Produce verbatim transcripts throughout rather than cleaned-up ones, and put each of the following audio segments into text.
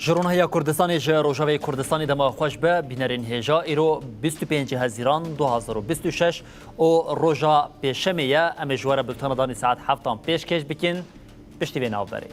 Ji Ronahîya Kurdistanê ji Rojavayê Kurdistanê dema xweş be, bînerên hêja îro bîst û pêncî Hezîran du hazar û bîst û şeş û roja pêşemê ye. Em ê ji we re bultena danî saet heftan pêşkêş bikin. Piştî vê navberê.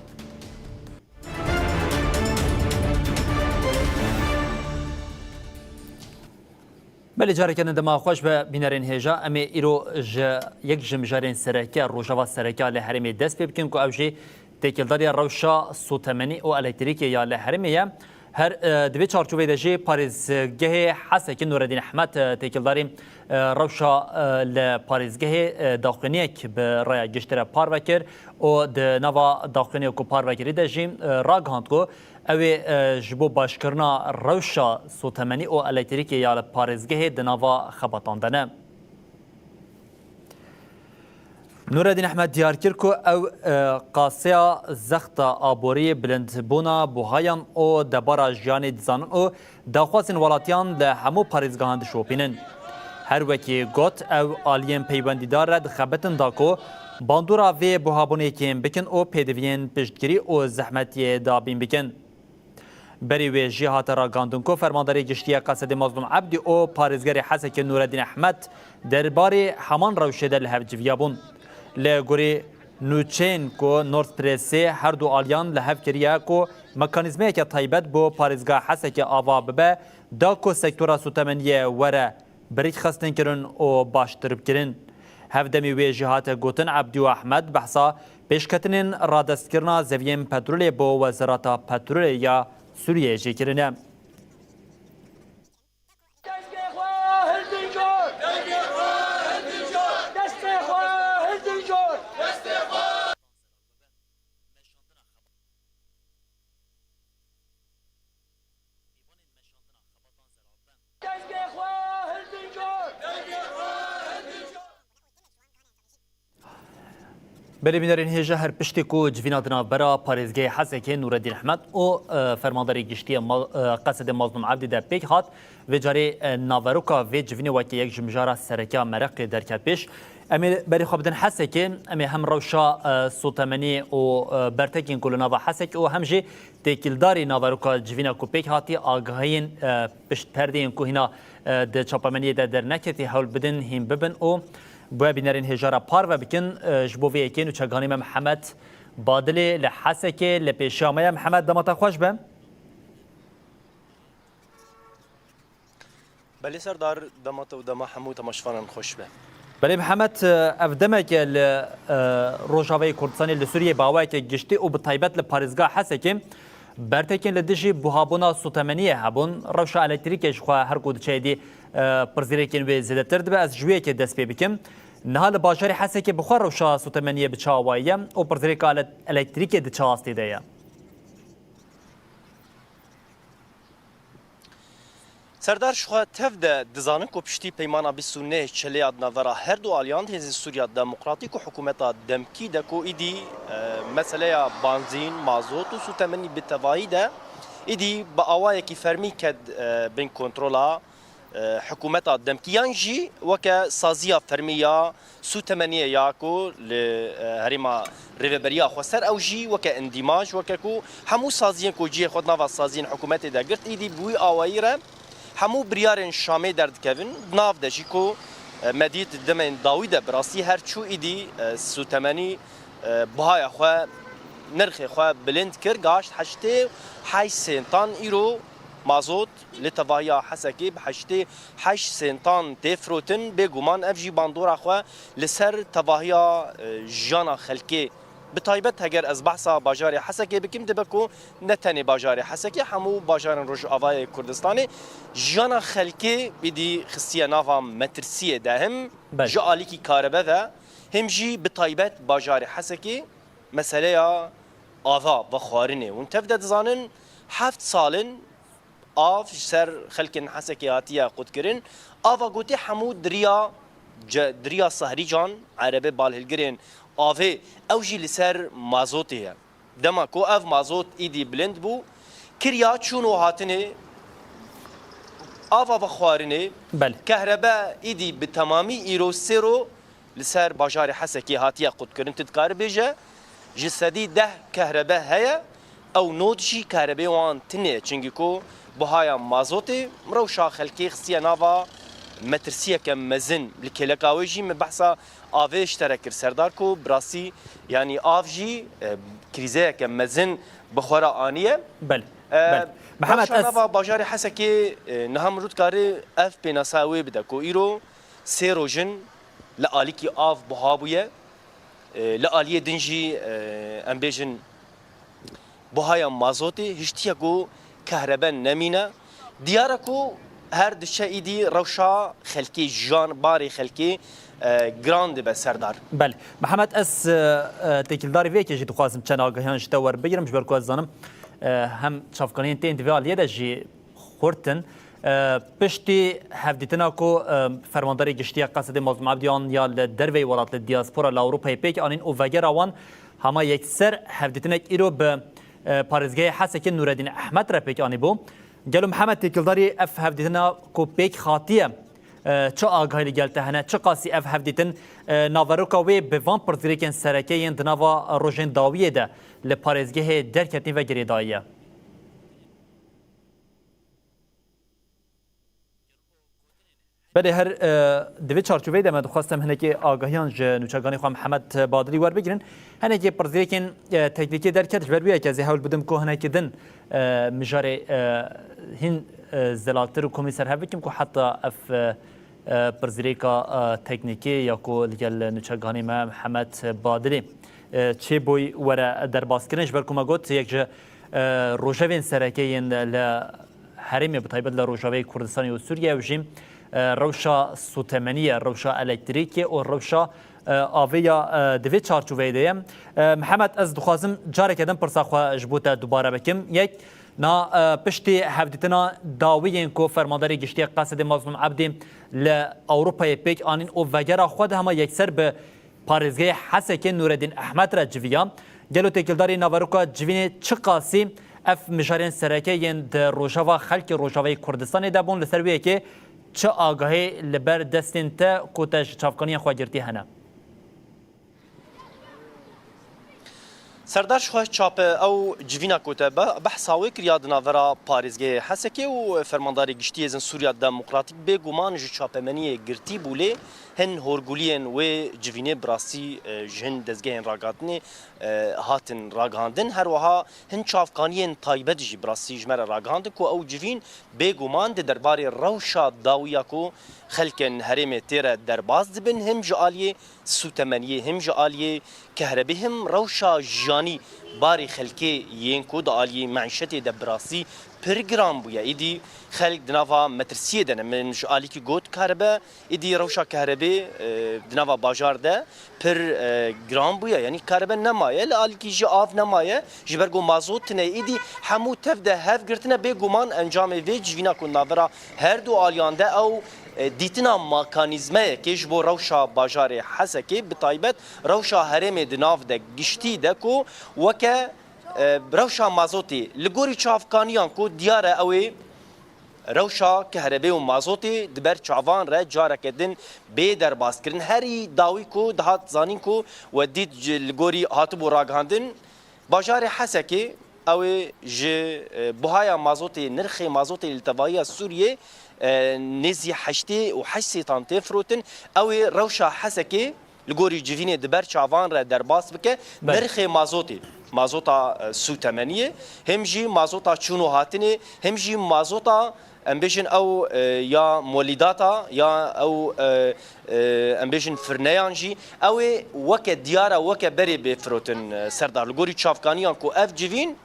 Belê careke din dema xweş be bînerên hêja. Em ê îro ji yek ji mijarên sereke, rojava sereke ya li herêmê dest pê bikin ku ew jî têkildariya rewşa sotemenî û elektrîkê ya li herêmê ye. Her, e, di vê çarçoveyê de jî parêzgehê Hesekê Nureddin Ehmed, e, têkildarî, e, rewşa, e, li parêzgehê, e, daxuyaniyek bi raya giştî re parve kir û di nava daxuyaniyê ku parve kirî de jî, e, ragihand ku ew ê, e, ji bo başkirina rewşa sotemenî û elektrîkê ya li parêzgehê di nava xebatan de ne. Nureddin Ehmed diyar kir ku ew, e, qaseya zexta aboriyê, bilindbûna buhayan û debara jiyanê dizanin û daxwazên welatiyan li hemû parêzgehan dişopînin. Her wekî got, ew aliyên peywendîdar re dixebitin da ku bandora vê buhabûnê kêm bikin û pêdiviyên piştgirî û zehmetiyê dabîn bikin. Berî wê jî hate ragihandin ku Fermandarê Giştî yê Qesedê Mazlûm Ebdî û parêzgerê Hesekê Nûreddîn Ehmed derbarê heman rewşê de li hev civiyabûn. Li gorî nûçeyên ku Nord Pressê her du aliyan li hev kiriye ku mekanîzmayeke taybet bo parêzgeha Hesekê ava bibe, da ku sektora sotemeniyê were bi rêk xistin kirin û baştir bikirin. Hevdemî wê jî hate gotin, Ebdî û Ehmed behsa pêşketinên radestkirina zeviyên petrolê bo Wezareta Petrolê ya Sûriyeyê jî kirine. Destê xwe hildin jor! Destê xwe hildin jor! Belê bînerên hêja, her piştî ku civîna di navbera parêzgehê Hesekê Nûreddîn Ehmed û, e, Fermandarê Giştî yê Ma-, e, Qesedê Mazlûm Ebdî de pêk hat, vê carê, e, naveroka vê civînê weke yek ji mijara sereke ya mereqê derket pêş. Em ê berê xwe bidin Hesekê, em ê hem rewşa, e, sotemenî û, e, bertekên ku li nava Hesekê û hem jî têkildarî naveroka civîna ku pêk hatî, agahiyên, e, pişt perdeyên ku hîna, e, di çapemeniyê de derneketî hewl bidin, hîn bibin û bi we bînerên hêja re parve bikin. E, ji bo vê yekê nûçeganî me Mihemed Badilê li Hesekê li pêşiya me ye. Mihemed, dema te xweş be. Belê Serdar, dema te û dema hemû temaşevanên xweş be. Belê Mihemed, ev demek e li, e, Rojavayê Kurdistanê, li Sûriyê bi awayeke giştî û bi taybet li parêzgeha Hesekê bertekên li dijî buhabûna sotemeniyê hebûn. Rewşa elektrîkê ji xwe her ku diçe êdî, e, pirsgirêkên wê zêdetir dibe. Ez ji wê yekê dest pê bikim. Niha li bajarê Hesekê bi xwe rewşa sotemeniyê bi çi awayî ye û pirsgirêka ele-, elektrîkê di çi astê de ye? Serdar, ji xwe tev de dizanin ku piştî peymana bîst û neh Çelê ya di navbera her du aliyan hêzên Sûriya Demokratîk û hikûmeta demkî de ku îdî, e, meseleya banzîn, mazot û sûtemenî bi tevahî de îdî bi awayekî fermî ket, e, bin kontrola, e, hikûmeta demkî yan jî weke saziya fermî ya sûtemeniyê ya ku li, e, herêma Rêveberiya Xweser, ew jî weke endîmaj, weke ku hemû saziyên ku cihê xwe di nava saziyên hikûmetê de girt, îdî bi wî awayî re hemû biryarên Şamê derdikevin. Di nav de jî ku, e, me dît di demên dawî de bi rastî her çû îdî, e, sûtemenî, e, buhaya xwe, nirxê xwe bilind kir, gihişt heştê heşt sentan. Îro mazot li tevahiya Hesekê bi heştê heşt sentan tê firotin, bêguman ev jî bandora xwe li ser tevahiya, e, jiyana xelkê, bi taybet heger ez behsa bajarê Hesekê bikim, dibe ku ne tenê bajarê Hesekê, hemû bajarên Rojavayê Kurdistanê jiyana xelkê îdî xistiye nava metirsiyê de, him Belê. ji alîkî karebe ve, him jî bi taybet bajarê Hesekê meseleya ava vexwarinê. Hûn tev de dizanin, heft sal in av ji ser xelkên Hesekê hatiye qutkirin. Ava gotê hemû diriya ce-, diriya Sahrîcan, erebe balhilgirên avê, ew jî li ser mazotê ye. Dema ku ev mazot îdî bilind bû, kiriya çûn û hatinê, ava vexwarinê, Belê. kehrebe îdî bi temamî îro sê ro li ser bajarê Hesekê hatiye qutkirin. Tu dikarî bêje, ji sedî deh kehrebe heye, Ew not jî karebê wan tune ye, çingî ku buhaya mazotê rewşa xelkê xistiye nava metirsiyeke mezin. Li kêleka wê jî min behsa avê ji te re kir, Serdar, ku bi rastî, yanî av jî, e, krîzeyeke mezin bi xwe re aniye. Belê, E, belê. Mihemed, rewşa ez nava bajarê Hesekê, e, niha min rû dikarî ev pênasa wê bide ku îro sê roj in li alîkî av buha bûye. E, li aliyê din jî, e, em bêjin, buhaya mazotê hiştiye ku kehrebe nemîne. Diyar e ku her diçe îdî rewşa xelkê, jiyan, barê xelkê, e, giran dibe, Serdar. Belê. Mihemed, ez, e, e, têkildarî vê yekê jî dixwazim çend agahiyan ji te werbigirim, ji ber ku ez zanim, e, hem çavkaniyên tên di vê aliyê de jî xurt in. E, piştî hevdîtina ku, e, fermandarê giştî ya Qesedê Mazlûm Ebdî aniya li derveyî welat, li diaspora, li Ewropayê pêk anîn û vegera wan hema yekser hevdîtinek îro bi, e, parêzgehê Hesekê Nûredîn Ehmed re pêk anîbû. Gelo Mihemed, têkildarî ev hevdîtina ku pêk hatiye, e, çi agahî li gel te hene, çiqasî ev hevdîtin, e, naveroka wê bi van pirsgirêkên sereke yên di nava rojên dawiyê de li parêzgehê derketin ve girêdayî ye? Belê, her, e, di vê çarçoveyê de me dixwest em hinekî agahiyan ji nûçeganê xwe Mihemed Badilî werbigirin. Hinekî pirsgirêkên, e, teknîkî derket, ji ber wê yekê ez ê hewl bidim ku hinekî din, e, mijarê, e, hîn, e, zelaltir û komî ser hev bikim ku heta ev, e, e, pirsgirêka, e, teknîkî ya ku li gel nûçeganê me Mihemed Badilî, e, çêbûy were derbaskirin. Ji ber ku me got, yek ji, e, rojevên sereke yên li herêmê, bi taybet li Rojavayê Kurdistanê û Sûriyê, ew jî, e, rewşa sûtemenî ye, rewşa elektrîkê û rewşa, e, avê ya, e, di vê çarçoveyê de ye. E, Mihemed, ez dixwazim careke din pirsa xwe ji bo te dubare bikim. Yek, na, e, piştî hevdîtina dawî yên ku fermandarê giştî ya Qesedê Mazlûm Ebdî li Ewropayê pêk anîn û vegera xwe de hema yekser bi parêzgehê Hesekê Nûredîn Ehmed re civiya. Gelo têkildarî naveroka civînê çiqasî ev mijarên sereke yên di rojava xelkê Rojavayê Kurdistanê de bûn, li ser wê yekê çi agahî li ber destên te ku te ji çavkaniyên xwe girtî hene? Serdar, ji xwe çape ew civîna ku te be-, behsa wê kiriya di navbera parêzgehê Hesekê û Fermandarê Giştî Hêzên Sûriya Demokratîk bêguman ji çapemeniyê girtî bû, lê hin horguliyên wê civînê bi rastî, e, ji hin dezgehên ragihandinê, e, hatin ragihandin. Her wiha hin çavkaniyên taybet jî bi rastî ji me re ragihandin ku ew civîn bêguman di derbarê rewşa dawiya ku xelkên herêmê tê re derbas dibin, him ji aliyê sûtemeniyê, him ji aliyê kehrebê, him rewşa jiyanî barê xelkê yên ku di aliyê meîşetê de bi rastî pir giran bûye. Îdî xelk di nava metirsiyê de ne. Min ji alîkî got, karibe, îdî rewşa kehrebê, e, di nava bajar de pir, e, giran bûye. Yanî karibe nemaye, li alîkî jî av nemaye. Ji ber ku mazot tune, îdî hemû tev de hev girtine. Bêguman encamê vê civîna ku navbera her du aliyan de ew, e, dîtina mekanîzmeyekê ji bo rewşa bajarê Hesekê, bi taybet rewşa herêmê di nav de giştî de ku weke, e, rewşa mazotê li gorî çavkaniyan ku diyar e ew ê rewşa kehrebê û mazotê di ber çavan re careke din bê derbas kirin. Herî dawî ku dihat zanîn ku we dît ji, li gorî hatibû ragihandin, bajarê Hesekê, ew ê ji, e, buhaya mazotê, nirxê mazotê li tevahiya Sûriyê, e, nêzî heştê û heşt sêtan tê firotin. Ew ê rewşa Hesekê li gorî civînê di ber çavan re derbas bike. Belê. Nirxê mazotê, mazota, e, sûtemeniyê, him jî mazota çûn û hatinê, him jî mazota, em bêjin ew, e, ya molîdata, ya ew, e, e, em bêjin firneyan jî, ew ê weke diyar e, weke berê bê firotin, e, Serdar. Li gorî çavkaniyan ku ev civîn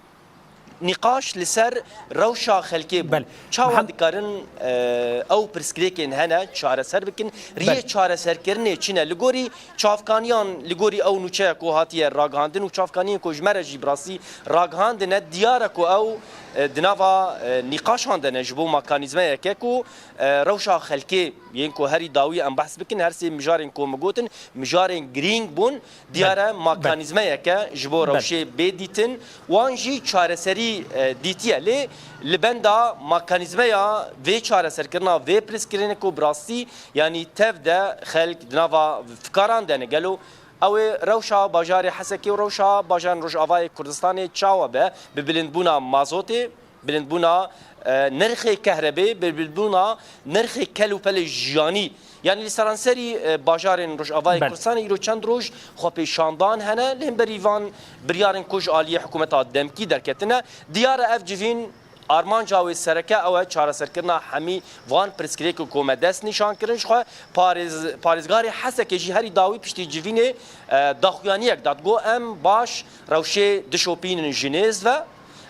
nîqaş li ser rewşa xelkê bû. Belê. Çawa Mihem- dikarin, e, ew pirsgirêkên hene çareser bikin? Riyê Belê. çareserkirinê çi ne? Li gorî çavkaniyan, li gorî ew nûçeya ku hatiye ragihandin û çavkaniyên ku ji me re jî bi rastî ragihandine, diyar e ku ew, e, di nava, e, nîqaşan de ne ji bo mekanîzmeyeke ku, e, rewşa xelkê yên ku herî dawî em behs bikin, her sê mijarên ku min gotin, mijarên girîng bûn. Diyar e Belê. Belê. mekanîzmeyeke ji bo Belê. rewşê bê dîtin, wan jî çareserî, e, dîtiye. Lê li benda mekanîzmeya vê çareserkirina vê pirsgirênê ku bi rastî, yanî tev de xelk di nava fikaran de ne. Gelo Ew ê rewşa bajarê Hesekê û rewşa bajarên Rojavayê Kurdistanê çawa be, bi bilindbûna mazotê, bilindbûna, e, nirxê kehrebê, bi bilindbûna nirxê kel û pelê jiyanî. Yanî li seranserî, e, bajarên Rojavayê Belê. Kurdistanê îro çend roj xwepêşandan hene, li hemberî van biryarên ku ji aliyê hikûmeta demkî derketine. Diyar e ev civîn Armanca wê sereke ew e çareserkirina hemî van pirsgirêkên ku me dest nîşan kirin. Jixwe parêz-, parêzgarê Hesekê jî herî dawî piştî civînê, e, daxuyaniyek dat. Got, em baş rewşê dişopînin ji nêz ve.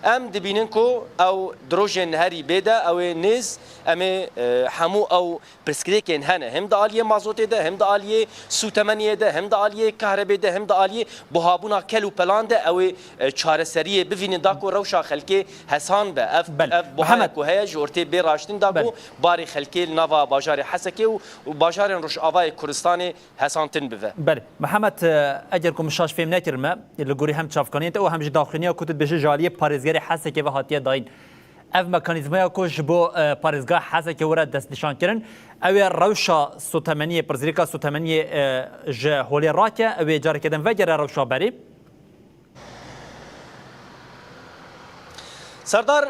Em dibînin ku ew di rojên herî bê de ew ê nêz, em ê, e, hemû ew pirsgirêkên hene, hem di aliyê mazotê de, hem di aliyê sûtemeniyê de, hem di aliyê kahrebê de, hem di aliyê buhabûna kel û pelan de, ew ê, e, çareseriyê bivînin da ku rewşa xelkê hesan be. Ev, Belê. ev buhaya Mihemed. ku heye ji ortê bê raştin da ku Belê. barê xelkê li nava bajarê Hesekê û, û bajarên Rojavayê Kurdistanê hesantin bive. Belê. Mihemed, e, eger ku min şaş fêm nekirime, li gorî hem çavkaniyên te û hem jî daxuyaniya ku tu dibêjî ji aliyê parêzgerê Hesekê ve hatiye dayîn. Ev mekanîzmaya ku ji bo, e, parêzgeha Hesekê were destnîşankirin, ew ê rewşa sotemeniyê, pirsgirêka sotemeniyê, e, ji holê rake, ew ê careke din vegere rewşa berê. Serdar,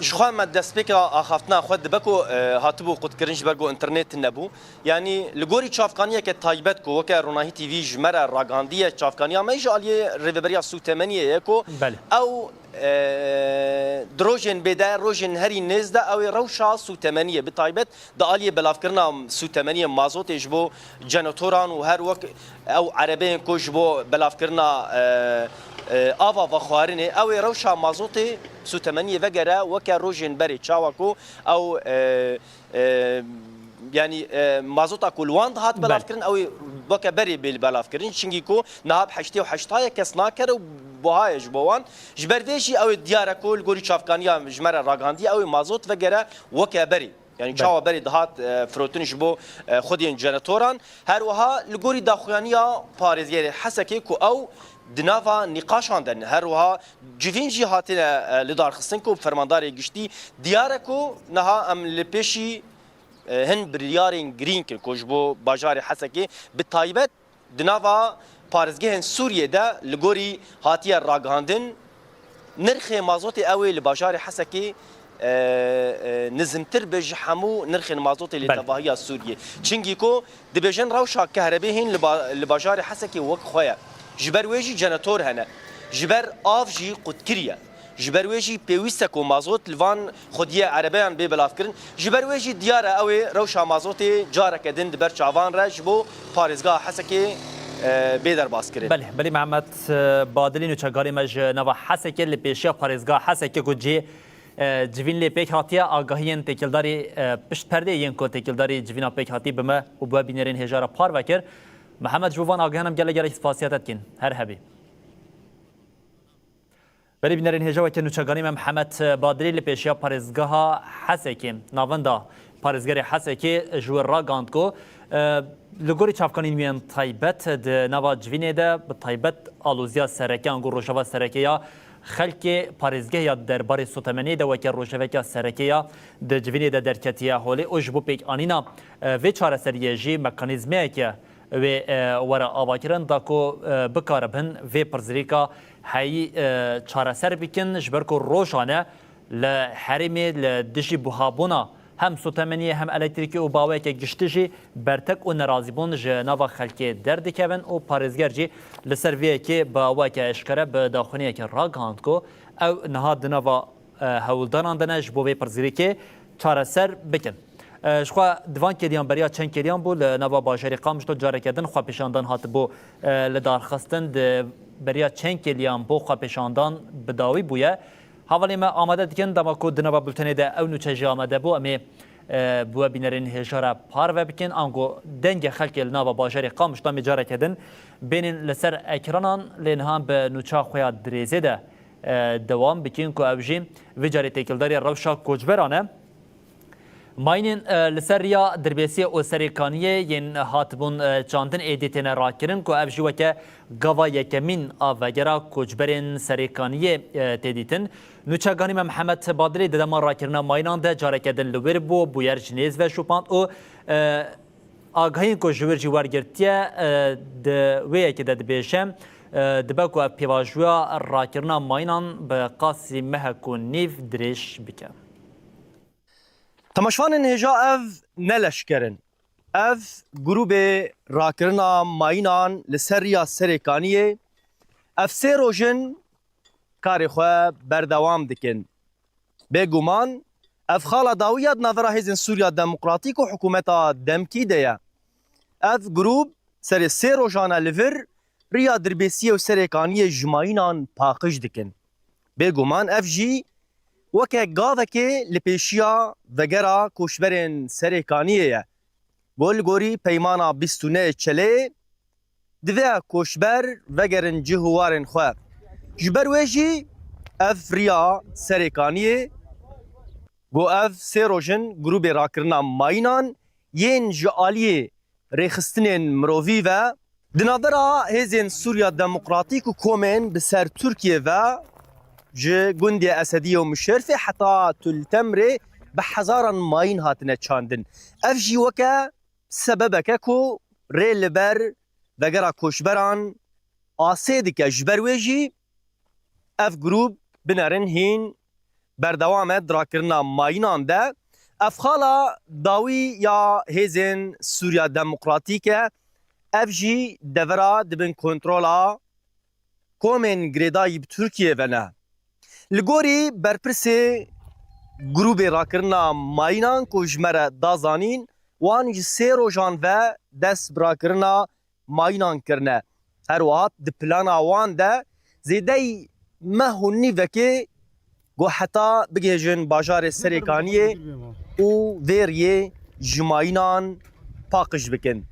ji xwe me destpêka axaftina xwe dibe ku, e, hatibû qutkirin ji ber ku înternet nebû. Yanî li gorî çavkaniyeke taybet ku weke Ronahî T V ji me re ragihandiye, çavkaniya me ji aliyê Rêveberiya Sûtemeniyê ye ku Belê. ew, e, di rojên bê de, rojên herî nêz de ew ê rewşa sûtemeniyê, bi taybet di aliyê belavkirina sûtemeniyê mazotê ji bo cenetoran û her wek ew erebeyên ku ji bo belavkirina, e, e, ava vexwarinê, ew ê rewşa mazotê sûtemeniyê vegere weke rojên berê çawa ku ew, e, e, yanî, e, mazota ku li wan dihat Belê. belavkirin, ew ê weke berê bê belavkirin. Çinkî ku niha bi heştê û heşt kes nakere û buha ye ji bo wan. Ji ber vê jî ew ê diyar e ku li gorî çavkaniya ji me re ragihandiye, ew ê mazot vegere weke berê. Yanî Belê. çawa berê dihat, e, firotin ji bo, e, xwediyên cenetoran. Her wiha li gorî daxuyaniya parêzgerê Hesekê ku ew di nava nîqaşan de ne. Her wiha civîn jî hatine, e, lidarxistin ku fermandarê giştî diyar e ku niha em li pêşî, e, hin biryarên girîng in ku ji bo bajarê Hesekê bi taybet di nava parêzgehên Sûriyê de li gorî hatiye ragihandin, nirxê mazotê ew ê li bajarê Hesekê, e, e, nizimtir be ji hemû nirxên mazotê li Belê. tevahiya Sûriyê. Çinkî ku dibêjin rewşa kehrebê hîn li ba-, li bajarê Hesekê wek xwe ye. Ji ber wê jî cenetoran hene. Ji ber av jî qutkirî ye. Ji ber wê jî pêwîst e ku mazot li van xwediyê erebeyan bê belavkirin. Ji ber wê jî diyar e ew ê rewşa mazotê careke din di ber çavan re ji bo parêzgeha Hesekê, e, bê derbaskirin. Belê, belê Mihemed, e, Badilî nûçegarê me ji nava Hesekê li pêşiya parêzgeha Hesekê ku cihê, e, civîn lê pêk hatiye, agahiyên têkildarî, e, pişt perdê yên ku têkildarî civîna pêk hatî bi me û bi we bînerên hêja re parve kir. Mihemed, ji bo van agahiyan em gelek gelek spasiya te dikîn. Her hebî. Belê bînerên hêja, weke nûçeganî me Mihemed Badilî li pêşiya parêzgeha Hesekê, navenda parêzgerê Hesekê ji wir ragihand ku, e, li gorî çavkanîn wî yên taybet di nava civînê de bi taybet aloziya sereke ango rojeva sereke ya xelkê parêzgeh ya derbarê sotemeniyê de weke rojeveka sereke ya di civînê de derketiye holê û ji bo pêkanîna, e, vê çareseriyê jî mekanîzmeyeke wê, e, were avakirin da ku, e, bikaribin vê pirsgirêka heyî, e, çareser bikin, ji ber ku rojane li herêmê li dijî buhabûna hem sotemeniyê hem elektrîkê û bi awayeke giştî jî bertek û nerazîbûn ji nava xelkê derdikevin û parêzger jî li ser vê yekê bi awayeke eşkere bi daxuyaniyekê ragihand ku ew niha di nava e, hewldanan de ne ji bo vê pirsgirêkê çareser bikin. E, ji xwe di van kêliyan beriya çend kêliyan bû li nava bajarê Qamişlo careke din xwepêşandan hatibû, e, lidarxistin. Di beriya çend kêliyan bû xwepêşandan bi dawî bûye. Hevalê me amade dikin dema ku di nava bultenê de ew nûçe jî amade bû. Em ê, e, bi we bînerên hêja re parve bikin. Ango dengê xelkê li nava bajarê Qamişlo em ê careke din bênin li ser ekranan lê niha bi nûça xwe ya dirêzê de e, dewam bikin ku ew jî vê carê têkildarî rewşa koçberan e. Mayînên, e, li ser riya Dirbêsiyê û Serêkaniyê yên hatibûn, e, çandin êdî têne rakirin ku ev jî weke gava yekemîn a vegera koçberên Serêkaniyê, e, tê dîtin. Nûçeganî me Mihemed Badilî di dema rakirina mayînan de careke din li wir bû, bûyer ji nêz ve şopand û, e, Agahiyên ku ji wir jî wergirtiye, e, di wê yekê de dibêje, e, dibe ku ev pêvajoya rakirina mayînan bi qasî mehek û nîv dirêj bike. Temaşevanên hêja, ev ne leşker in. Ev grûbê rakirina mayînan li ser riya Serêkaniyê, ev sê roj in karê xwe berdewam dikin. Bêguman ev xala dawî ya di navbera Hêzên Sûriya Demokratîk û hikûmeta demkî de ye. Ev grûp serê sê rojan e li vir riya Dirbêsiyê û Serêkaniyê ji mayînan paqij dikin. Bêguman ev jî weke gavekê li pêşiya vegera koçberên Serêkaniyê ye. Ku li gorî peymana bîst û nehê Çelê, divê koçber vegerin cih û warên xwe. Ji ber wê jî ev riya Serêkaniyê, ku ev sê roj in grûbê rakirina mayînan yên ji aliyê rêxistinên mirovî ve, di navbera Hêzên Sûriya Demokratîk û komên bi ser Tirkiyê ve, ji gundê Esediyê û Mişerfê heta Tultemrê bi hezaran mayîn hatine çandin. Ev jî weke sebebeke ku rê li ber vegera koçberan asê dike. Ji ber wê jî ev grûp binerin hîn berdewam e di rakirina mayînan de. Ev xala dawî ya Hêzên Sûriya Demokratîk e. Ev jî devera di bin kontrola komên girêdayî bi Tirkiyê ve ne. Li gorî berpirsê grûbê rakirina mayînan ku ji me re da zanîn, wan ji sê rojan ve dest bi rakirina mayînan kirine. Her wiha di plana wan de zêdeyî meh û nîvekê ku heta bigihêjin bajarê Serêkaniyê û vê riyê ji mayînan paqij bikin.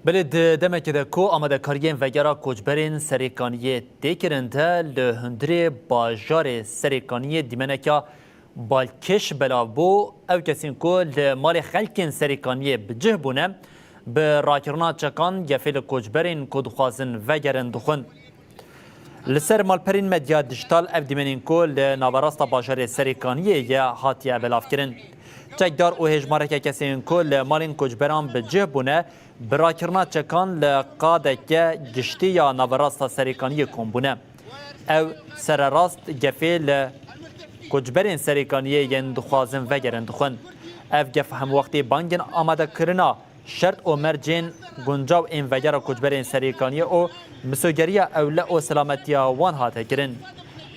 Belê di demekê de ku amadekariyên vegera koçberên Serêkaniyê tê kirin de, li hundirê bajarê Serêkaniyê dîmeneke balkêş belav bû. Ew kesên ku li malê xelkên Serêkaniyê bi cih bûne, bi rakirina çekan gefê li koçberên ku dixwazin vegerin dixwin. Li ser malperên medya dijîtal ev dîmenên ku li naverasta bajarê Serêkaniyê ye hatiye belavkirin. Çekdar û hêjmareke kesên ku li malên koçberan bi cih bûne, bi rakirina çekan li qadeke giştî ya naverasta Serêkaniyê kom bûne. Ew sererast gefê li koçberên Serêkaniyê yên dixwazin vegerin dixwin. Ev gef hemwextî bangên amadekirina şert û mercên guncaw ên vegera koçberên Serêkaniyê û misogeriya ewle û selametiya wan hate kirin.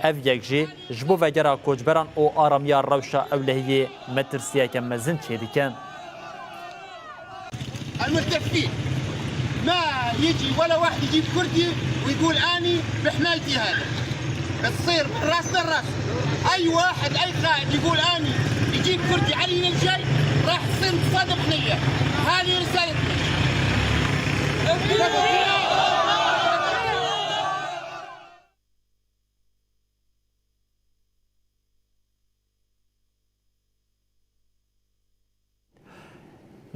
Ev yek jî ji bo vegera koçberan û aramiya rewşa ewlehiyê metirsiyeke mezin çêdike. المتفقين. ما يجي ولا واحد يجيب كردي ويقول: "أني بحمايتي هذا". تصير من راسنا لراس. أي واحد، أي خائن يقول: "أني يجيب كردي علي من شيء"، راح تصير مصادم حنية. هذه رسالتنا.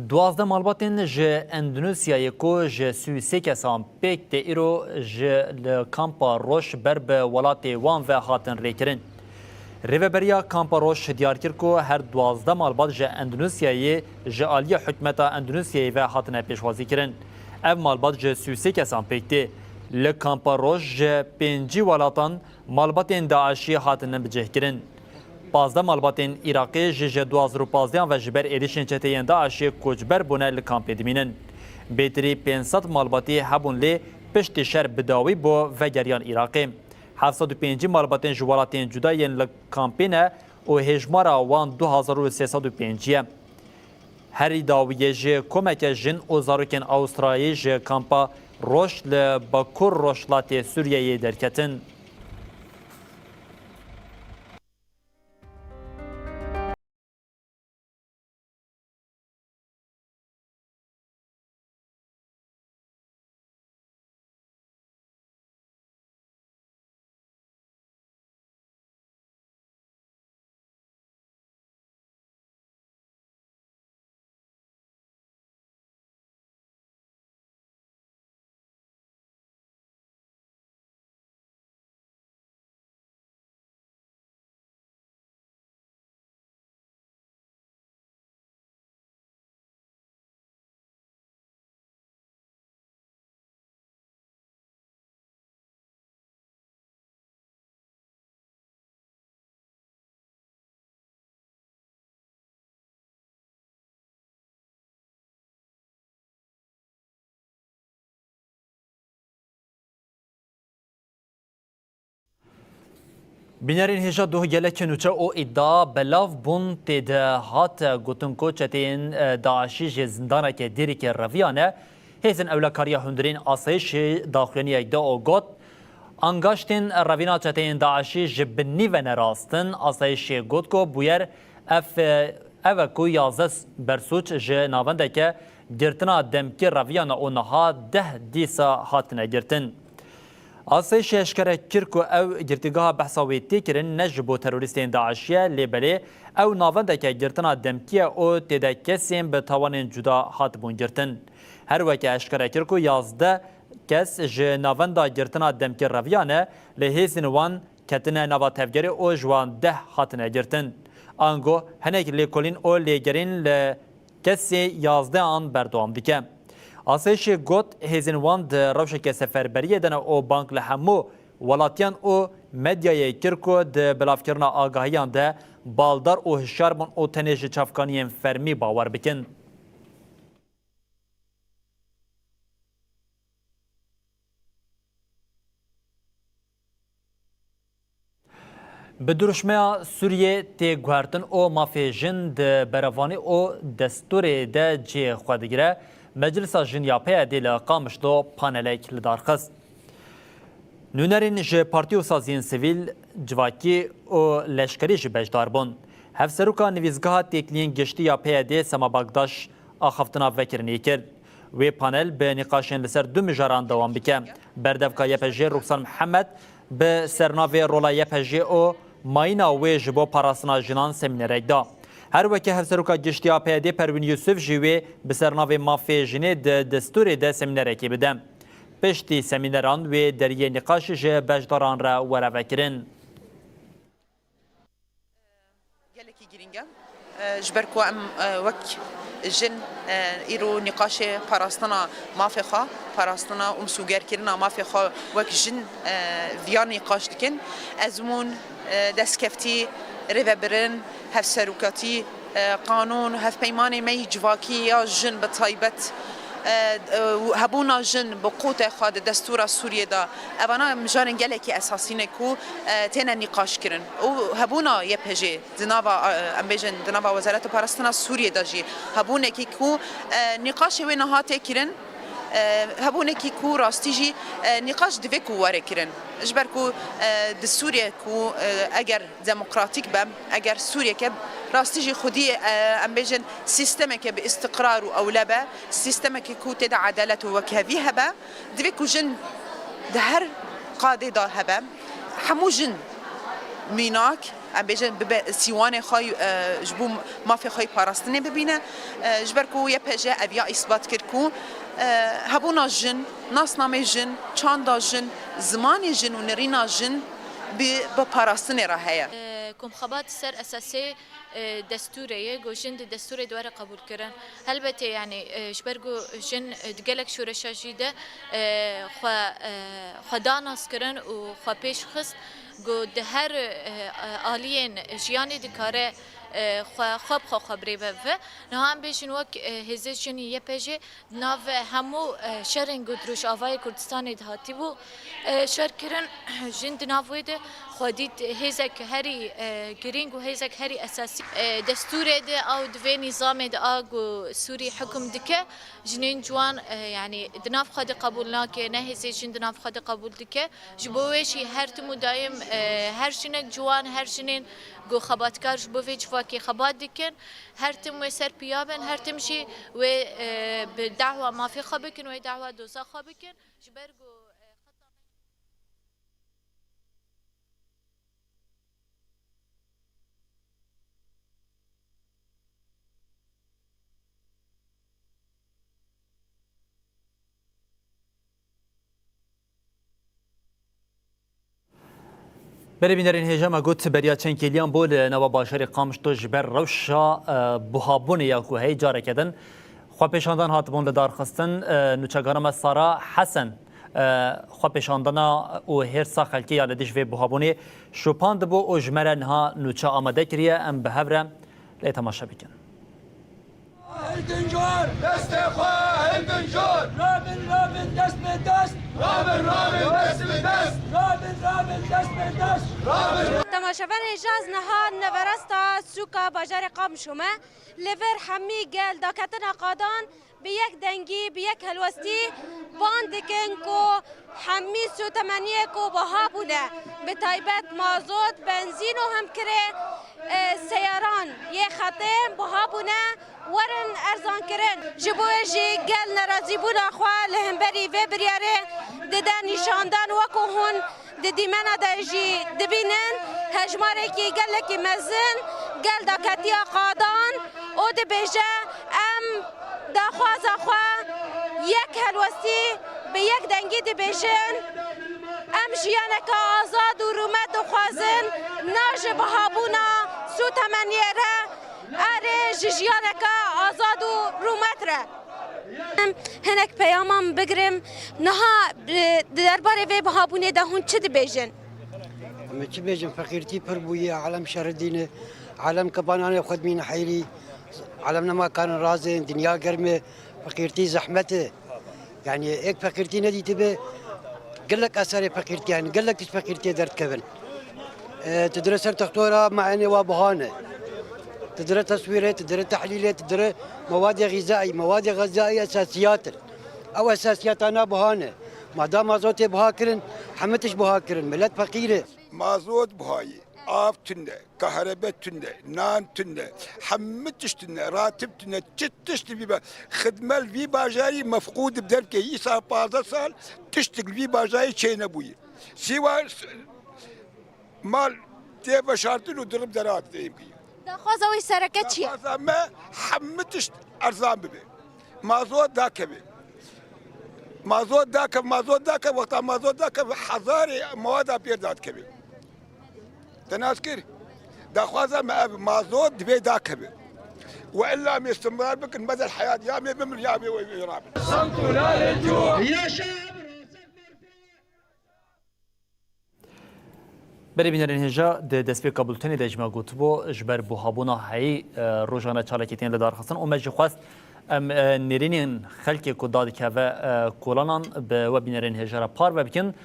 Duwazdeh malbatên ji Endonezyayê ku ji sî û sê kesan pêk tê îro ji li kampa Roj ber bi welatê wan ve hatin rêkirin. Rêveberiya kampa Roj diyar kir ku her duwazdeh malbat ji Endonezyayê ji aliyê hikûmeta Endonezyayê ve hatine pêşwazî kirin. Ev malbat ji sî û sê kesan pêk tê. Li kampa Roj ji pêncî welatan malbatên DAIŞ'î hatine bicihkirin. Pazdeh malbatên Iraqê jî ji du hazar û pazdeh ve ji ber êrişên çeteyên DAIŞ'ê koçber bûne li kampê dimînin. Bêtirî pênc sed malbatî hebûn lê piştî şer bi dawî bo vegeriyan Iraqê. Heft sed û pêncî malbatên ji welatên cuda yên li kampê ne û hêjmara wan du hazar û sê sed û pêncî ye. Herî dawiyê jî komeke jin û zarokên Awistraliyayî ji kampa Roj li bakur rojhilatê Sûriyeyê derketin. Bînerên hêja doh gelek nûçe û îdia belav bûn tê de hat gotin ku çeteyên, e, DAIŞî ji zindaneke Dêrikê reviyane. Hêzên Ewlekariya Hundirên Asayîşê daxuyaniyek da û got, angaştên revîna çeteyên DAIŞî ji binî ve ne rast in. Asayîşê got ku bûyer ev, e, ev e ku yazdeh bersûc ji navendeke girtina demkî reviyane û niha deh dîsa hatine girtin. Asayîşê eşkere kir ku ew girtîgeha behsa wê tê kirin ne ji bo terorîstên DAIŞî ye, lê belê ew navendeke girtina demkî ye û tê de kesên bi tawanên cuda hatibûn girtin. Her weke eşkere kir ku yazdeh kes ji navenda girtina demkî reviyane, lê hêzên wan ketine nava tevgerê û ji wan deh hatine girtin. Ango hinek lêkolîn û lêgerîn li kesê yazdehan berdewam dike. Asayîşê got, hêzên wan di rewşeke seferberiyê de ne û bang li hemû welatiyan û medyayê kir ku di belavkirina agahiyan de baldar û hişyar bin û tenê ji çavkaniyên fermî bawer bikin. Bi dirûşmeya Sûriyê tê guhertin û mafê jin di berevanî û destûrê de cihê xwe digire, Meclisa Jin ya P Y D'ê li Qamişlo panelek li dar xist. Nûnerên ji partî û saziyên sivîl, civakî û leşkerî jî beşdar bûn. Hevseroka Nivîsgeha Têkiliyên Giştî ya P Y D'ê Sema Bakdaş axaftina vekirinê kir. Wê panel bi nîqaşên li ser du mijaran dewam bike. Berdevka Y P J'ê Ruksan Mihemed bi sernavê Rola Y P J'ê û mayîna wê ji bo parastina jinan semînerek da. Her weke Hevseroka Giştî ya P Y D'ê Perwîn Yusuf jî wê bi sernavê Mafê Jinê di destûrê de semînerekê bide. Piştî semîneran wê deriyê nîqaşî ji beşdaran re were vekirin. Gelekî girîng e. E, ji ber ku em, e, wek jin, e, îro nîqaşê parastina mafê xwe, parastina û misûgerkirina mafê xwe wek jin, e, viya nîqaş dikin. Ezmûn, e, destkeftî, rêvebirin, hevserokatî, e, qanûn, hevpeymanê me yî civakî ya jin bi taybet, e, e, hebûna jin bi qûtê xwe di destûra Sûriyê de, evana mijarên gelekî esasî ne ku, e, têne nîqaş kirin. Û hebûna Y P J'ê di nava, e, em bêjin, di nava Wezareta Parastina Sûriyê de jî hebûnekî ku, e, nîqaşê wê niha tê kirin, e, hebûnekî ku rastî jî, e, nîqaş divê ku were kirin. Ji ber ku, e, di Sûriyê ku, e, eger demokratîk be, eger Sûriyeke rastî jî xwedî, e, em bêjin, sîstemeke bi îstiqrar û ewle be, sîstemeke ku tê de edalet û wekhevî hebe, divê ku jin di her qadê de hebe, hemû jin mînak, em bêjin, bibe sîwanê xwe, e, ji bo mafê xwe yê parastinê bibîne. E, ji ber ku Y P J ev ya îsbat kir ku, e, hebûna jin, nasnamê jin, çanda jin, zimanê jin û nirîna jin bi, bi parastinê re heye. E, ku em xebat ser esasê, e, destûrê ye, ku jin di destûrê de were qebûlkirin. Helbetê, yanî, e, ji ber ku jin, e, di gelek şoreşa jî de, e, xwe, e, xwe da naskirin û xwe pêş xist, ku di her, e, e, aliyên jiyanê dikare, e, xwe, xwe bi xwe, xwe bi rê ve bibe. Niha em bêjin wek, e, hêzê jinî Y P J, Di nav hemû, e, şerên ku di Rojavayê Kurdistanê de hatibû, e, şer kirin, jin di nav wê de xwe dît hêzek herî, e, girîng û hêzek herî esasî. E, destûrê de ew di vê nîzamê de a ku Sûrî hukm dike, jinên ciwan, e, yanî di nav xwe de qebûl nake, ne hêzê jin di nav xwe de qebûl dike. Ji bo wê jî her tim û dayim, e, her jinek ciwan, her jinên ku xebatkar ji bo vê civakê xebat dikin, her tim wê ser piya bin, her tim jî wê, e, bi dahwa mafê xwe bikin, wê dahwa doza xwe bikin. Ji ber ku, e, xeta me Belê bînerên hêja, me got beriya çend kêliyan bû li nava bajarê Qamişlo ji ber rewşa, e, buhabûnê ya ku heyî careke din xwepêşandan hatibûn li dar xistin. E, nûçegana me Sara Hesen, e, xwepêşandana û hêrsa xelkê ya li dijî vê buhabûnê şopandibû û ji me re niha nûçe amade kiriye. Em bi hev re lê temaşe bikin. Hildin jor! Destê xwe hildin jor! Rabin, rabin, dest bi dest! Rabin, rabin, dest bi dest! Rabin, rabin, dest bi dest! Rabin! Şevenê Jaz niha neverasta sûka bajarê Qamişlo me. Li vir hemî gel daketina qadan bi yek dengî, bi yek helwestî van dikin ku hemî sotemeniyê ku biha bûne, bi taybet mazot, benzîn û hemkirê, e, seyaran yê xetê biha bûne, werin erzankirin. Ji bo wê jî gel nerazîbûna xwe li hemberî vê biryarê dide nîşandan, wekû hûn di dîmena de jî dibînin, hejmarekî gelekî mezin gel daketiya qadan û dibêje, em daxwaza xwe yek helwestî bi yek dengî dibêjin. Em jiyaneke azad û rûmet dixwazin, na ji bihabûna sotemeniyê re, erê ji jiyaneke azad û rûmet re. Em hinek peyaman bigirim. Niha, e, di derbarê vê bihabûnê de hûn çi dibêjin? Em çi bêjin, feqîrtî pir bûye, alem şeridîne, alem kebananê xwe dimîne heyrî, alem nema karin razên, dinya germ e, feqîrtî zehmet e. Yani êk feqîrtî nedîtibe, gelek eserê feqîrtî, yani gelek tişt feqîrtiyê derdikevin. E, tu dire ser textora, me'enê wa buha ne. Tu dire teswîrê, tu dire tehlîlê, tu dire mewadê xîzaî, mewadê xîzaî esasiyat in. Ew esasiyatana buha ne. Madam mazotê buha kirin, hemî tişt buha kirin. Millet feqîr e. Mazot buha ye. Av tune, kahrebe tune, nan tune, hemî tişt tune, ratib tune, çi tişt vî be. Xidmel vî bajarî mefqûd bi derkê. Îsal pazdeh sal tiştik vî bajarî çênebûye. Sîwa mal tê veşartin û dirim derat tê bî. Daxwaza wî sereke çi ye? Daxwaza me hemî tişt erzan bibe. Mazot dakeve. Mazot dakeve, mazot dakeve, wexta mazot dakeve, hezarê mewada pêr dadikeve. Te nas kir? Daxwaza me ev, mazot divê dakeve. Ve illa me istimrar bikin, bedel heyat, ya me bimir, ya me wê rabin. Berê bînerên hêja, di destpêka bultenê de ji me gotibû, ji ber buhabûna heyî, e, rojane çalakî tên li dar xistin û me jî xwest em, e, nêrînên xelkê ku dadikeve, e, kolanan bi we bînerên hêja re parve bikin.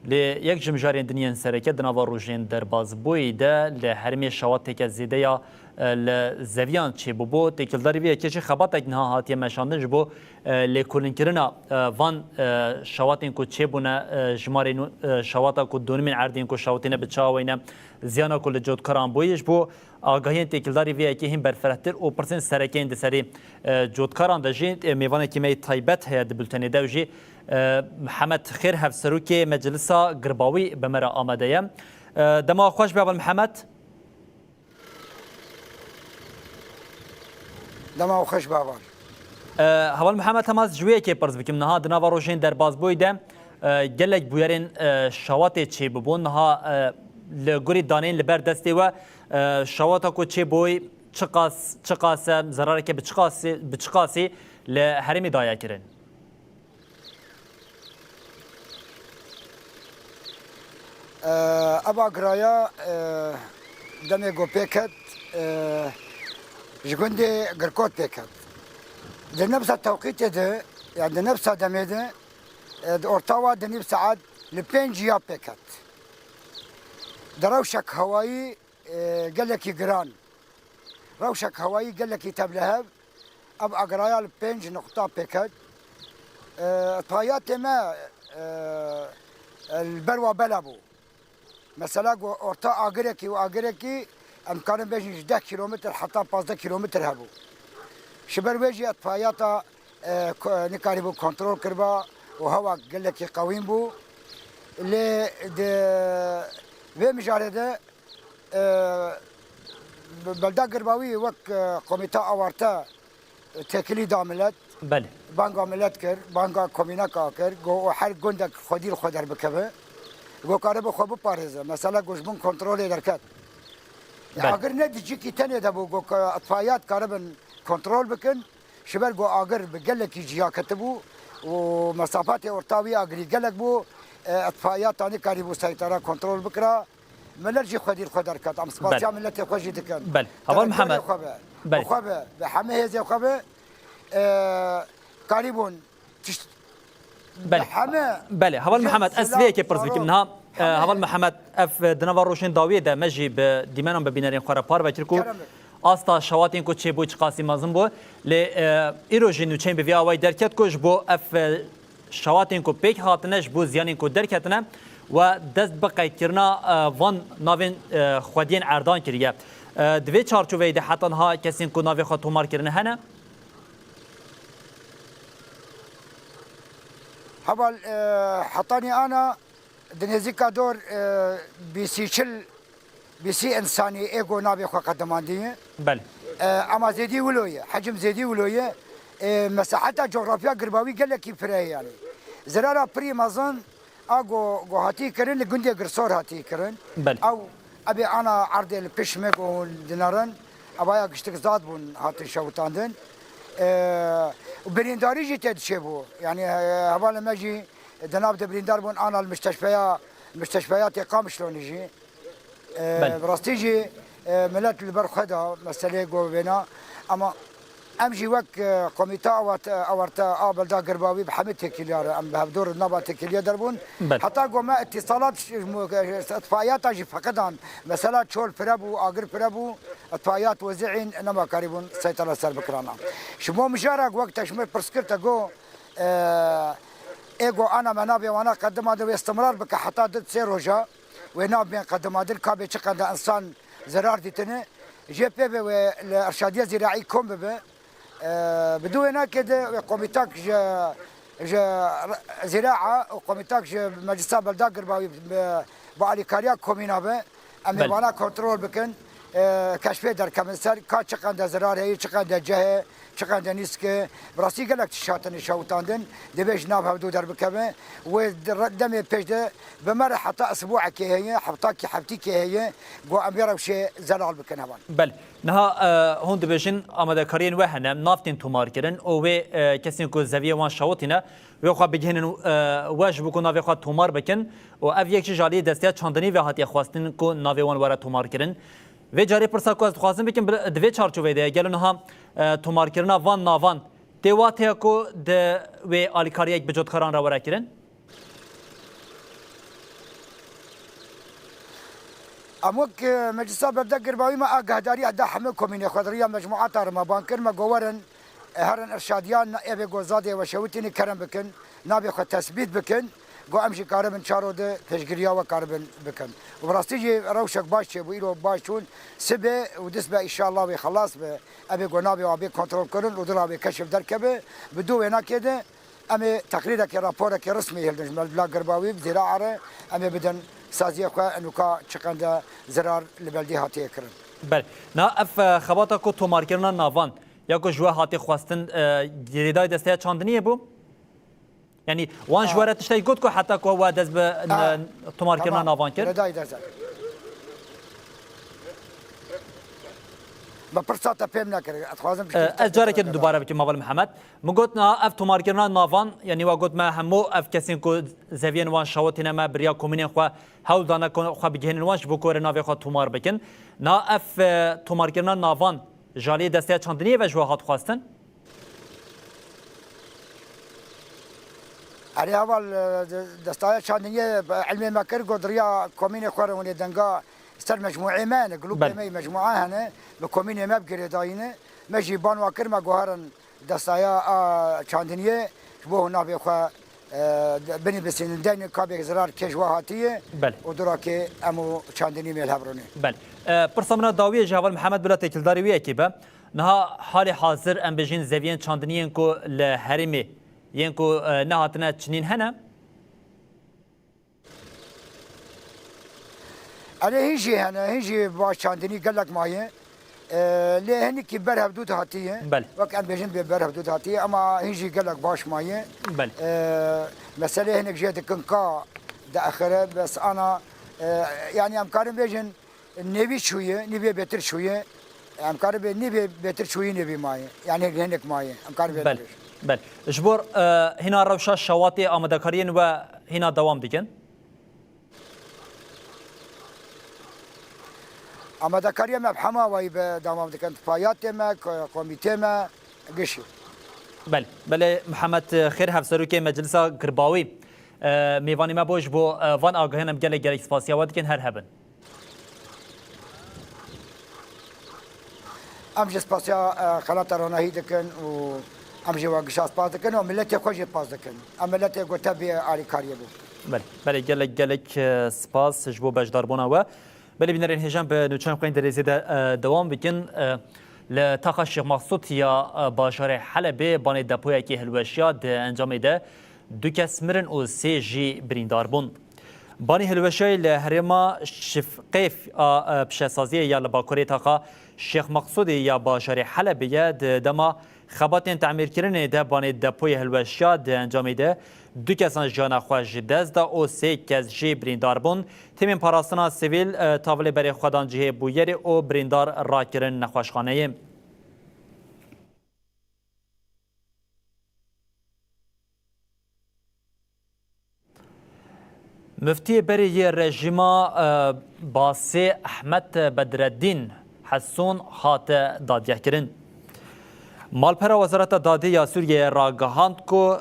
Lê yek ji mijarên din yên sereke di nava rojên derbazbûyî de li herêmê şewateke zêde ya, e, li zeviyan çêbûbû. Têkildarî vê yekê jî xebatek niha hatiye meşandin ji bo e, lêkolînkirina, e, van, e, şewatên ku çêbûne, e, jimarê nû, e, şewata ku donimên erdên ku şewatîne bi çawa weyne, ziyana ku li cotkaran bûye, ji bo agahiyên têkildarî vê yekê hîn berfirehtir û pirsên sereke yên di serê, e, cotkaran de jî, e, mêvanekî me yê taybet heye di bultenê de, ew jî, e, Mihemed Xêr, Hevserokê Meclisa Girbawî bi me re amade ye. E, dema xweş be, Heval Mihemed. Dema xweş be, Heval. E, Heval Mihemed, hema ez ji wê yekê pirs bikim. Niha di nava rojên derbazbûyî de, e, gelek bûyerên, e, şewatê çêbûbûn. Niha, e, li gorî daneyên li ber destê we, e, şewata ku çêbûyî çiqas, çiqas e, zerareke bi çiqasî, bi çiqasî li herêmê daye kirin? Ev agiraya, e, demê ku pê ket, e, ji gundê Girkot pê ket. Di nefsa tewqîtê de, yani di nefsa demê de, e, di orta wa di nîv saet li pênc ya pê ket. Di rewşek hewayî, e, gelekî giran, rewşek hewayî gelekî tevlihev, ev agiraya li pênc nuqta pê ket. E, itfayatê me, e, e, li ber wa bela bû. Mesela ku orta agirekî û agirekî, em karin bêjin ji deh kîlometr heta pazdeh kîlometr hebû. Ji ber wê jî itfayata, e, ko-, nikarîbû kontrol kiriba û hewa gelekî qewîn bû. Lê di vê mijarê de, e, belda Girbawî wek, e, komîta awarte têkilî da milet. Belê. Banga milet kir, banga komîneka kir, got, û her gundek xwedî li xwe derbikeve. Got, karibe xwe biparêze. Mesela, got, ji bin kontrolê derket. Belê. Agir ne di cîkî tenê de bû, got, ke itfayat karibin kontrol bikin. Ji ber ku agir bi gelekî ciya ketibû û mesafetê orta wî agirî gelek bû, e, itfaiya tanî karîbû seytara kontrol bikira. Milet jî xwedî li xwe derket. Em spasiya Belê. miletê xwe jî dikin. Belê. Heval Mihemed. Traktörê xwe be. Belê. Bi xwe be. Bi hemî hêzê xwe be. E, karîbûn tişt. Belê. Bi hemî Belê. Heval Mihemed, ez vê yekê pirs bikim. Niha E, Heval Mihemed, ev, e, di nava rojên dawiyê de me jî bi dîmenan, bi bînerên xwe re parve kir ku Kerem be. Asta şewatên ku çêbû çiqasî mezin bû. Lê, e, îro jî nûçeyên bi vî awayî derket ku ji bo ev, e, şewatên ku pêk hatine, ji bo ziyanên ku derketine we dest bi qeydkirina, e, van navên, e, xwediyên erdan kiriye. E, di vê çarçoveyê de heta niha kesên ku navê xwe tomar kirine hene? Heval, e, hetanî ana di nêzîka dor, e, bîsî çil, bîsî însanî ê ku navê xwe qedimandiye. Belê. E, ema zêdî wilo ye, hecim zêdî wilo ye. E, mesaheta cografya Girbawî gelekî pire ye yanî. Zirara pirî mezin a ku, ku hatî kirin li gundê Girsor hatî kirin. Belê. Ew, ebê ana erdê li pişt me ku hûn dinerin, evaya giştik zad bûn hatin şewitandin. E, û birîndarî jî tê diçêbû. Yanî, e, hevalê me jî di nav de birîndar bûn, ana li misteşfeya, misteşfeya tê Qamişlonê jî. E, Belê. Bi rastî jî, e, milet li ber xwe da meseleyê govêna, ama em jî wek, e, komîta awarte, awarte a belda Girbawî bi hemî têkiliya re, em bi hevdor nava têkiliya derbûn. Belê. Heta ku me îtîsalat, itfaiyata jî feqidan. Mesela çol pire bû, agir pire bû, îtfaiyat wezî'în nema karîbûn seytara ser bikirana. Ji bo mijarek wek te ji me pirs kir te got, e, ê got ana me navê wana qedima de wê istimrar bike heta du sê roja. Wê nabên qedimadin, ka bê çi qende insan zerar dîtine. Jê pê ve wê li Erşadiya Zîraî kom bibe. Eee, bi dû wênakê de wê komîtak ji, ji Zîraa û komîtak ji Meclisa Belda Girbawî bi, bi alîkariya komîna be. Em ê Belê. vana kontrol bikin. Eee, keşfê derkevin ser ka çi qende zerar heye, çi qende ceh e, çi qende nîsk e. Bi rastî gelek tişt hatine şewitandin. Divê ji nav hevdû derbikeve. Wê di re-, demê pêş de bi me re heta esbûekê heye, heftakî heftîkê heye, ku em vê rewşê zelal bikin hevan. Belê. Niha, e, hûn dibêjin amadekariyên we hene, nav tên tomarkirin û wê, e, kesên ku zeviyê wan şewitîne, wê xwe bigihînin, e, we ji bo ku navê xwe tomar bikin û ev yek jî ji aliyê desteya çandinî ve hatiye xwestin ku navê wan were tomarkirin. Vê carê pirsa ku ez dixwazim bikim, bi-, di vê çarçoveyê de ye. Gelo niha, e, tomarkirina van navan tê wateya ku di wê alîkariyek bi cotkaran re were kirin? Em wek, e, Meclisa Berde Girbawî me agahdarî da hemû komînê xwe di riya mecmuata re me ban kir, me got werin, e, herin Irşadiyan, evê got zadê we şewitînî kerem bikin, navê xwe tesbît bikin, got em jî karibin çar roj de pêşgiriya we karibin bikin. Û bi rastî jî rewşek baş çêbû, îro baş çûn, sibê û dist be, înşallah wê xelas be, evê got navê we bê kontrol kirin û dira wê keşif derkeve, bi dû wênakê de, Em ê teqrîrekê, raporekê resmî hildin ji me bila Girbawî bi Zîraa re, em ê bidin saziyê xwe, enûka çi qende zirar li beldî hatiye kirin. Belê. Na ev, e, xebata ku tomarkirina navan ya ku ji we hatî xwestin, e, girêdayî desteya çandiniyê bû? Yanî wan ji we re tiştekî got ku heta ku we dest bi, e, tomarkirina navan kir? Girêdayî dest. Me pirsa te fêm nekir. Ez dixwazim, e, ez carekê din dubare bikim, Heval Mihemed. Min got, niha ev tomarkirina navan, yanî we got me hemû ev kesên ku zeviyên wan şewitîne, me bi riya komînên xwe hewl dane ku xwe bigihînin wan ji bo ku were navê xwe tomar bikin. Niha ev, e, tomarkirina navan ji aliyê desteya çandiniyê ve ji we hat xwestin? Erê heval, e, de-, destaya çandiniyê, e, ilmê me kir, got riya komînê xwe re hûn ê denga ser mecmuê me hene, grûpê Belê. me yê mecmua hene, bi komînê me bi girêdayî ne. Me jî ban wa kir, me got herin destaya a çandiniyê ji bo navê xwe, e, binivîsînin, deynê kabê zirar kê ji we hatiye Belê. û durakê em û çandinî mêl hev rûnê. Belê. E, pirsa min a dawiyê ji Heval Mihemed bila têkildarî wî yekê be. Niha halê hazir em bêjin zeviyên çandiniyên ku li herêmê yên ku, e, nehatine çinîn hene? Erê, hîn jî hene, hîn jî baş çandinî gelek maye. E, lê hinekî ber hevdû dihatiye. Belê. Wek em bêjin bê ber hevdû dihatiye, ama hîn jî gelek baş maye. Belê. E, meselê hinek jê dikin ka diexire, bes ana, e, yanî em karin bêjin, nêvî çûye, nîvê bêtir çûye. Em karin bê nîvê bêtir çûyî nêvî maye. Yanî hinek maye. Em karin bê Belê. bêjin. Belê. Ji bo, e, hîna rewşa şewatê amadekariyên we hîna dewam dikin? Amadekariya me bi hema wayî be dewam dikin. Fayatê me, ko-, komîtê me, gişî. Belê, belê Mihemed Xêr, Hevserokê Meclisa Girbawî. E, mêvanê me bû. Ji bo, e, van agahiyan em gelek gelek spasiya we dikin, her hebin. Em jî spasiya, e, Qenata Ronahî dikin û em jî we gişa spas dikin û miletê xwe jî spas dikin. Em miletê ku te bê alîkariyê bû. Belê, belê, gelek, gelek, e, spas ji bo beşdarbûna we. Belê bînerên hêja, em bi nûçeyên xwe yên derêzê de, e, dewam bikin. E, li taxa Şêx Mexsûd ya, e, bajarê Helebê banê depoyekê hilweşiya, di encamê de du kes mirin û sê jî birîndar bûn. Banî hilweşayî li herêma Şifqêf a, e, pişesaziyê ya li bakurê taxa Şêx Mexsûdê ya bajarê Helebê ye. Di dema xebatên temîrkirinê de banê depoyê hilweşiya, di encamê de du kesan jiyana xwe ji dest da û sê kes jî birîndar bûn. Tîmên parastina sivîl, e, tavilê berê xwe dan cihê bûyerê û birîndar rakirin nexweşxaneyê. Muftiyê berê yê rejîma, e, Basê Ehmed Bedreddîn Hesûn hate dadgehkirin. Malpera Wezareta Dadê ya Sûriyeyê ragihand ku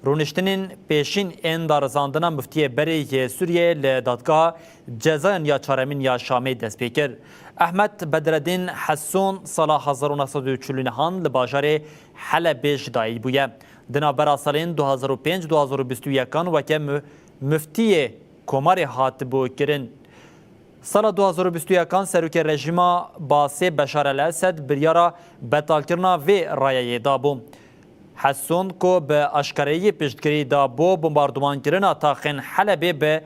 rûniştinên pêşîn ên darizandina muftiyê berê yê Sûriyeyê li Dadgeha Cezayan ya Çaremîn ya Şamê dest pê kir. Ehmed Bedreddîn Hesûn sala hezar û neh sed û çil û nehan li bajarê Helebê ji dayîk bûye. Di navbera salên du hazar û pênc du hazar û bîst û yekan weke mu-, muftiyê komarê hatibû kirin. Sala du hazar û bîst û yekan serokê rejîma Basê Beşar El Esed biryara betalkirina vê rayeyê dabû. Hesûn ku bi aşkareyî piştgirî da bo bombardumankirina taxên Helebê bi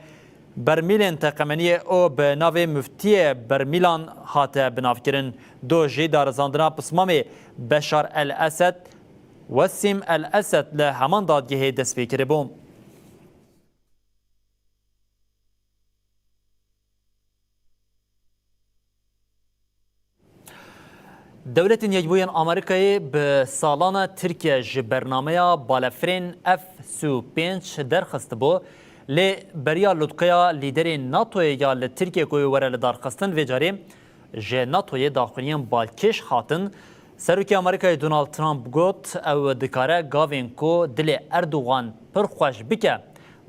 bermîlên teqemeniyê û bi navê muftiyê bermîlan hate binavkirin. Do jî darizandina pismamê Beşar El Esed, Wesîm El Esed li heman dadgehê dest pê kiribû. Dewletên Yekbûyên Amerîkayê bi salan e Tirkiye ji bernameya balefirên F sî û pênc derxistibû, lê beriya lûtkeya lîderên NATOyê ya li Tirkiye ku were li darxistin vê carê ji NATOyê daxuyaniyên balkêş hatin. Serokê Amerîkayê Donald Trump got, ew dikare gavên ku dilê Erdogan pir xweş bike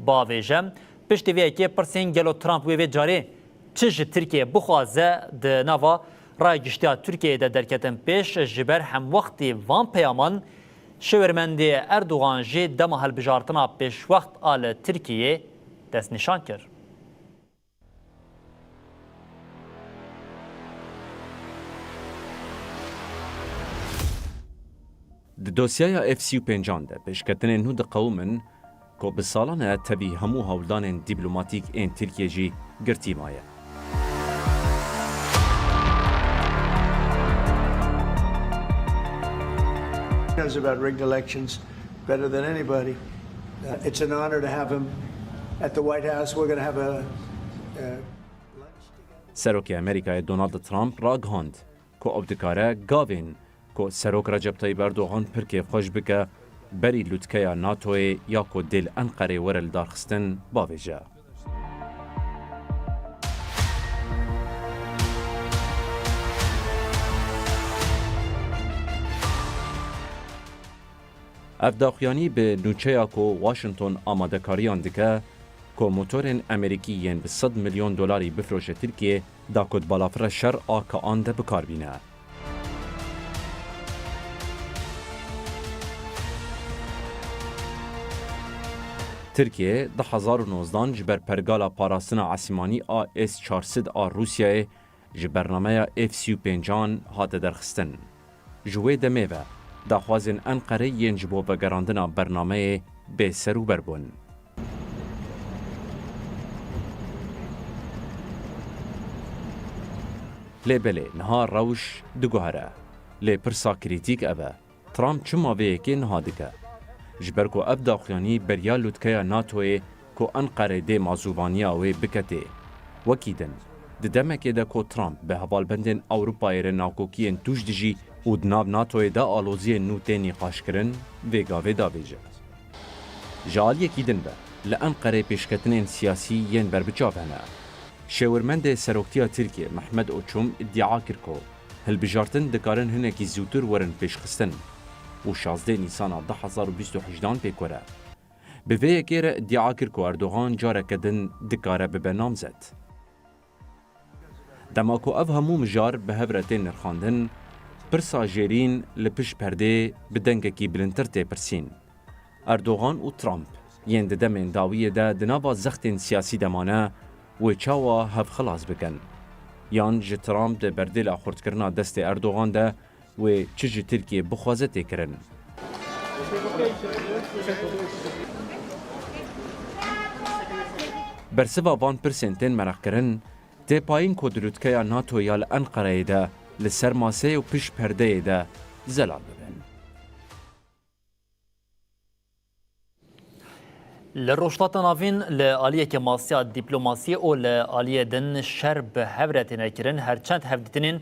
bavêje. Piştî vê yekê pirsên gelo Trump wê vê carê çi ji Tirkiyê bixwaze, di nava raya giştî ya Tirkiyeyê de derketin pêş. Ji ber hemwextî van peyaman, şêwirmendê Erdogan jî dema hilbijartina pêşwext a li Tirkiyeyê destnîşan kir. Di dosyaya F sî û pêncan de pêşketinên nû diqewimin ku bi salan e tevî hemû hewldanên dîplomatîk ên Tirkiyê jî girtî maye. Knows about rigged elections better than anybody. Uh, it's an honor to have him at the White House. We're gonna have a, uh, Serokê Amerîkayê Donald Trump ragihand ku ew dikare gavên ku Serok Recep Tayyip Erdogan pir kêfxweş bike, berî lûtkeya NATOyê ya ku dê li Enqerê were lidarxistin, bavêje. Ev daxuyanî bi nûçeya ku Washington amadekariyan dike ku motorên Amerîkî yên bi sed milyon dolarî bifroşe Tirkiyê, da ku di balafira şer a Kaan de bi kar bîne. Tirkiye du hezar û nozdan ji ber pergala parastina esîmanî A S çar sed a Rûsyayê ji bernameya F sî û pêncan hate derxistin. Ji wê demê ve daxwazên Enqerê yên ji bo vegerandina bernameyê bê serûber bûn. Lê belê niha rewş diguhere. Lê pirsa krîtîk ev e, Trump çima vê yekê niha dike? Ji ber ku ev daxuyanî beriya lûtkeya NATOyê ku Enqerê dê mazûvaniya wê biketê. Wekî din, di demekê de ku Trump bi hevalbendên Ewropayê re nakokiyên tûj dijî û di nav NATOyê de aloziyên nû tê nîqaşkirin, vê gavê davêje. Ji aliyekî din ve, li Enqerê pêşketinên siyasî yên berbiçav hene. Şêwirmendê seroktiya Tirkiyê Mehmet Oçum îdia kir ku hilbijartin dikarin hinekî zûtir werin pêşxistin û şazdeh Nîsana du hezar û bîst û hejdan pêk were. Bi vê yekê re îdia kir ku Erdogan careke din dikare bibe namzet. Dema ku ev hemû mijar bi hev re tên nirxandin, pirsa jêrîn li pişt perdê bi dengekî bilindtir tê pirsîn. Erdogan û Trump yên di demên dawiyê de di nava zextên siyasî de mane, wê çawa hev xilas bikin? Yan ji Trump di berdêla xurtkirina destê Erdogan de wê çi ji Tirkiyê bixwaze tê kirin? Bersiva van pirsên tên meraqkirin, tê payîn ku di lûtkeya NATO ya li Enqereyê de li ser maseyê û pişt perdeyê de zelal bibin. Li Rojhilata Navîn li aliyeke masiya dîplomasiyê û li aliyê din şer bi hev re têne kirin, her çend hevdîtinên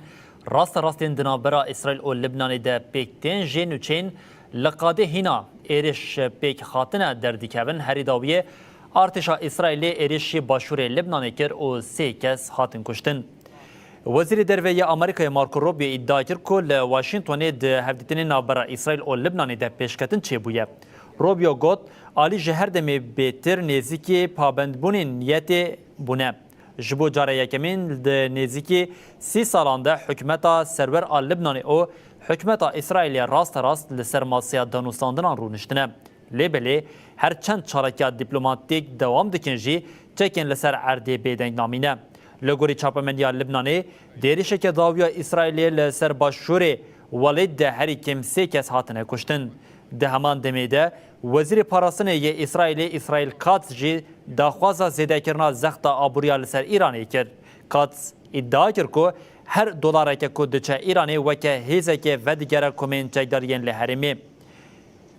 raste rast ên di navbera Îsraîl û Libnanê de pêk tên jê nûçeyên li qadê hîna êrîş pêk hatine derdikevin, herî dawiyê artêşa Îsraîlê êrîşî başûrê Libnanê kir û sê kes hatin kuştin. Wezîrê Derve yê Amerîkayê Marco Rubio îdia kir ku li Washingtonê di hevdîtinên navbera Îsraîl û Libnanê de pêşketin çêbûye. Rubio got, alî ji her demê bêtir nêzîkî pabendbûnên niyetê bûne. Ji bo cara yekemîn di nêzîkî sî salan de hikûmeta serwer a Libnanê û hikûmeta Îsraîlê rasterast li ser masaya danûstandinan rûniştine. Lê belê her çend çalakiya dîplomatîk dewam dikin jî, çekên li ser erdê bêdeng namîne. Li gorî çapemeniya Libnanê, di êrişeke dawiya Îsraîlê li ser başûrê welêt de herî kêm sê kes hatine kuştin. Di heman demê de, Wezîrê Parastinê yê Îsraîlê Îsraîl Katz jî daxwaza zêdekirina zexta aboriya li ser Îranê kir. Katz îdia kir ku her dolareke ku diçe Îranê weke hêzeke vedigere komên çekdariyên li herêmê.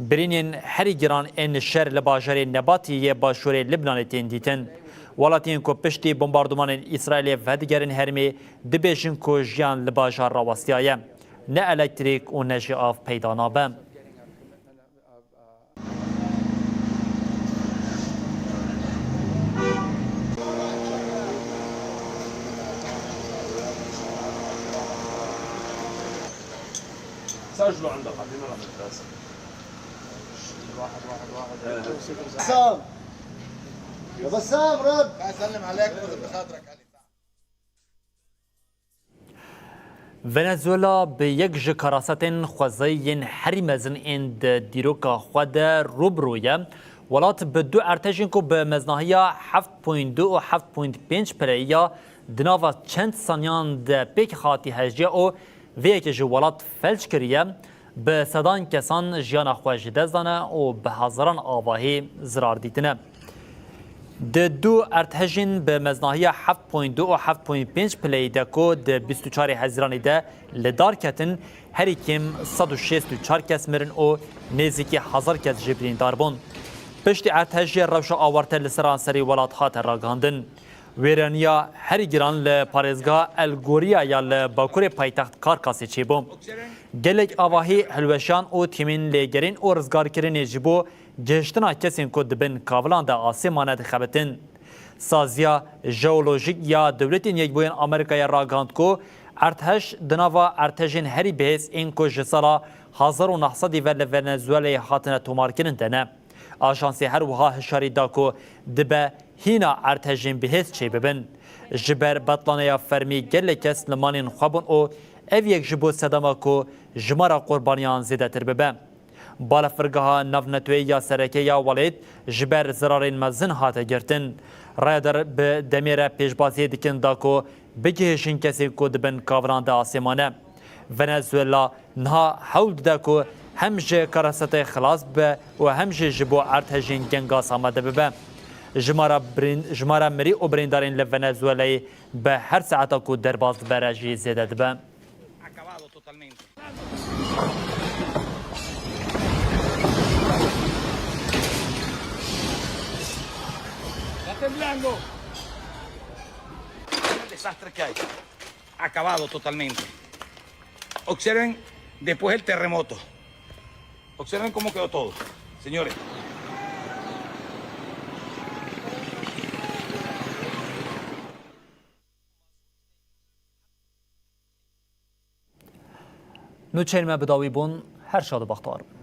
Birînên herî giran ên şer li bajarê Nebatî yê başûrê Libnanê tên dîtin. Welatiyên ku piştî bombardumanên Îsraîlê vedigerin herêmê dibêjin ku jiyan li bajar rawestiyaye. Ne elektrîk û ne jî av peyda nabe. سجلوا عندك، عطينا رقم التليفون. واحد واحد واحد. بسام. يا بسام، رد. بسلم عليك وخاطرك علي. Venezuela bi yek ji karasetên xwezayî yên herî mezin ên di dîroka xwe de rû bi rû ye. Welat bi du erdhejên ku bi meznahiya heft point du û heft point pênc pileyiya di nava çend saniyan de pêk hatî hejya û vê yekê ji welat felç kiriye, bi sedan kesan jiyana xwe ji dest dane û bi hezaran avahî zirar dîtine. Di du erdhejên bi meznahiya heft point du û heft point pênc pileyî de ku di bîst û çarê Hezîranê de li dar ketin, herî kêm sed û şêst û çar kes mirin û nêzîkî hezar kes jî birîndar bûn. Piştî erdhejê rewşa awarte li seranserî welat hate ragihandin. Wêraniya herî giran li parêzgeha El Goria ya li bakurê paytext Karkasê çêbû. Gelek avahî, hilweşan û tîmên lêgerîn û rizgarkirinê ji bo gihiştina kesên ku di bin kavilan de asê mane dixebitin. Saziya Jeolojîk ya Dewletên Yekbûyên Amerîkayê ragihand ku erdhej di nava erdhejên herî bihêz ên ku ji sala hezar û neh sedî ve li Venezuelayê hatine tomarkirin de ne. Ajansê her wiha hişyarî da ku dibe hîna erdhejên bihêz çêbibin. Ji ber betlaneya fermî gelek kes li malên xwe bûn û ev yek ji bo sedema ku jimara qurbaniyan zêdetir bibe. Balafirgeha navneteweyî ya sereke ya welêt ji ber zirarên mezin hate girtin. Rayedar bi demê re pêşbaziyê dikin da ku bigihêjin kesên ku di bin kavilan de asê mane. Venezuela niha hewl dide ku hem ji karasetê xilas bibe û hem jî ji bo erdhejên gengas amade bibe. Jimara birîn-, jimara mirî û birîndarên li Venezuelayê bi her saeta ku derbas dibe re jî zêde dibe. Está temblando. El desastre que hay. Acabado totalmente. Observen después el terremoto. Observen cómo quedó todo, señores. Nûçeyên me bi dawî bûn, her şad û bextewar bin.